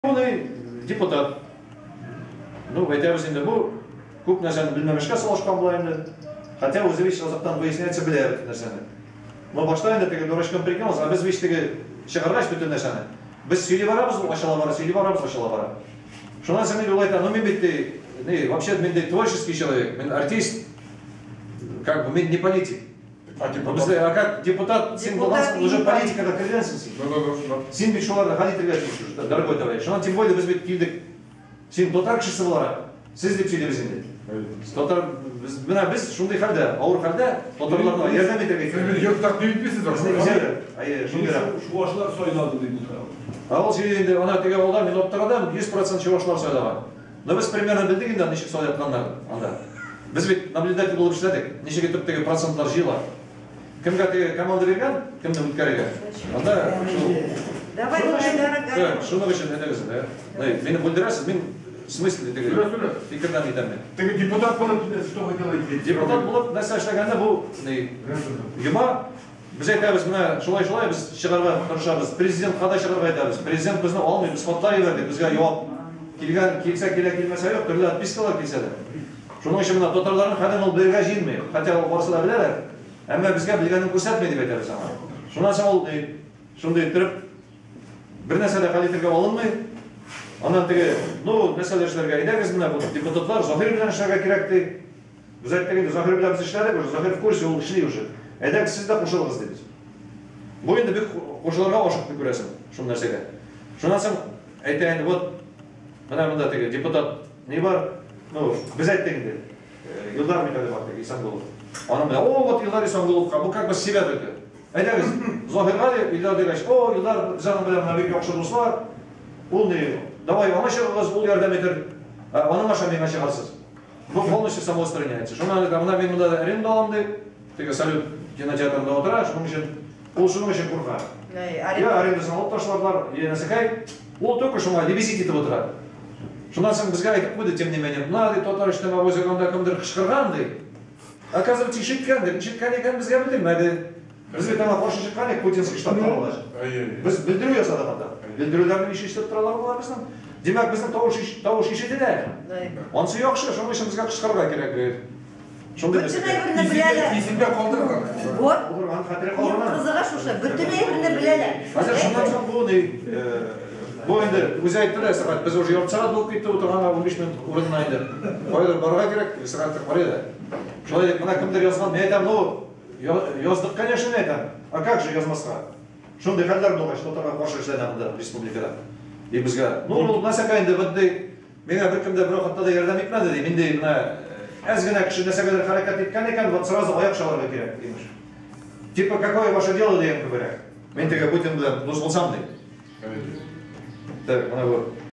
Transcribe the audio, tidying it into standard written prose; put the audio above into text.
Ул депутат. Ну, әйтәбез инде, бу күп нәрсәне белмәмешкә салышкан була инде. Хотя үзе бит азактан выясняется, белә бөтен нәрсәне. Но башта инде теге дурачком прикинулся, а без бит теге чыгаргач бөтен нәрсәне. Без сөйли барабыз, ул ачыла бара, сөйли барабыз, ачыла бара. Шуннан соң инде ул әйтә: «Ну, мин бит, не, вообще мин ди творческий человек, мин артист, как бы мин не политик». А Ну, депутат? бездә, а как депутат син булгансың, Депутат уже и политикага кергәнсең син. Да. Син бит шуларны хәл итәргә тиеш уже, дорогой товарищ. Шуннан тем более без бит килдек. Син татар кешесе буларак, сез дип сөйлибез инде. Татар, без, менә без шундый хәлдә, авыр хәлдә татарларга ярдәм итәргә Сез кирәк. бит йорттак дип әйтмисез. Безне үзәләр, әйе, шундыйрак. Чувашлар сайлады ди бу. А ул сөйли инде, ана теге авылда мин аптырадым, 100% чувашлар сайлаган. Но без примерно белдек инде, ничек сайлатканнар анда. Без бит наблюдатель булып эшләдек, ничек итеп теге процентлар җыела. Кемгә теге команда биргән, кемне үткәрергә. Анда шул Давай, Шуның өчен, дорогая. так, шуның өчен әйтегез инде. Мине бүлдерәсез, мин в смысле теге Сөйлә, сөйлә. фикердән әйтәм мин. Теге депутат булып что вы делаете? Депутат булып нәрсә эшләгәндә бу ни йома без әйтәбез, менә шулай-шулай без чыгарга тырышабыз. Президентка да чыгарга әйтәбез. Президент безне алмый, без хатлар җибәрдек, безгә җавап килгән, килсә килә, килмәсә юк, төрле отпискалар килсә дә. Шуның өчен менә татарларның хәлен ул белергә җыенмый. Хотя ул барысы да беләләр. Әмма безгә белгәнен күрсәтми дип әйтәбез аңа. Шуннан соң ул ни, шундый иттереп бер нәрсә дә хәл итәргә алынмый. Аннан теге, ну, нәрсәләр эшләргә әйдәгез менә бу депутатлар Заһир белән эшләргә кирәк ди. Без әйттек инде, Заһир белән без эшләдек уже, Заһир в курсе, ул эшли уже. Әйдәгез, сез дә кушылыгыз дибез. Бу инде бик кушылырга ашыкты күрәсең, шул нәрсәгә. Шуннан соң әйтә инде, вот менә монда теге депутат ни бар? Ну, без әйттек инде. Илдар Михайлов бар теге Исәнгулов. Аның белән, о, вот Илдар Исәнгуловка, бу как бы себя только. Әйдәгез, Заһирга дип, Илдар дигәч, о, Илдар без аның белән менә бик яхшы дуслар. Ул ни, давай аңа чыгыгыз, ул ярдәм итер. Ә, аның аша миңа чыгарсыз. Бу полностью самоустраняется. Шуннан әйтә, менә мин монда да аренда алам ди. Теге Салют кинотеатрында утыра, шуның өчен ул шуның өчен курка. Я арендасын алып ташладылар, я нәрсәкәй. Ул только шуңа лебезить итеп утыра. Шуннан соң безгә әйтеп куйды, тем не менее, мына ди татар иҗтимагый үзәгендә кемдер кычкырган ди. Оказывается, ишеткән ди. Ишеткән икән, безгә белдермәде. Без бит аңа каршы чыккан идек, путинский штабтан алгач. Без белдерү ясадык анда. Белдерүләрне ничек ишетеп торалар болар безнең? Димәк, безнең тавыш ишетелә. Ансы яхшы, шуның өчен безгә кычкырырга кирәк бит. Шундый Бөтен нәрсә. әйберне беләләр. Исендә калдырган. Вот. Булыр, хәтере Иң калган. кызыгы шушы, бөтен әйберне беләләр. Хәзер шуннан соң бу ни, бу инде үзе әйтте дә, сәгать, без уже ярты сәгать булып китте утырганга, 15 минут урынына инде. Кайдыр барырга кирәк, сәгать карый да. Шулай дип, менә кемдер язган, мин әйтәм, ну, яздык, конечно, мин әйтәм. А как же язмаска? Шундый хәлләр булгач, татарга каршы эшләнә монда республикада. И безгә, ну, ул нәрсәгә инде бит миңа беркем дә бер вакытта да ярдәм итмәде ди. Мин ди, менә әз генә кеше нәрсәгәдер хәрәкәт иткән икән, вот сразу аяк чалырга кирәк, имеш. Типа, какое ваше дело дигән кеберәк. Мин теге Путин белән дус булсам ди. Так, менә бу.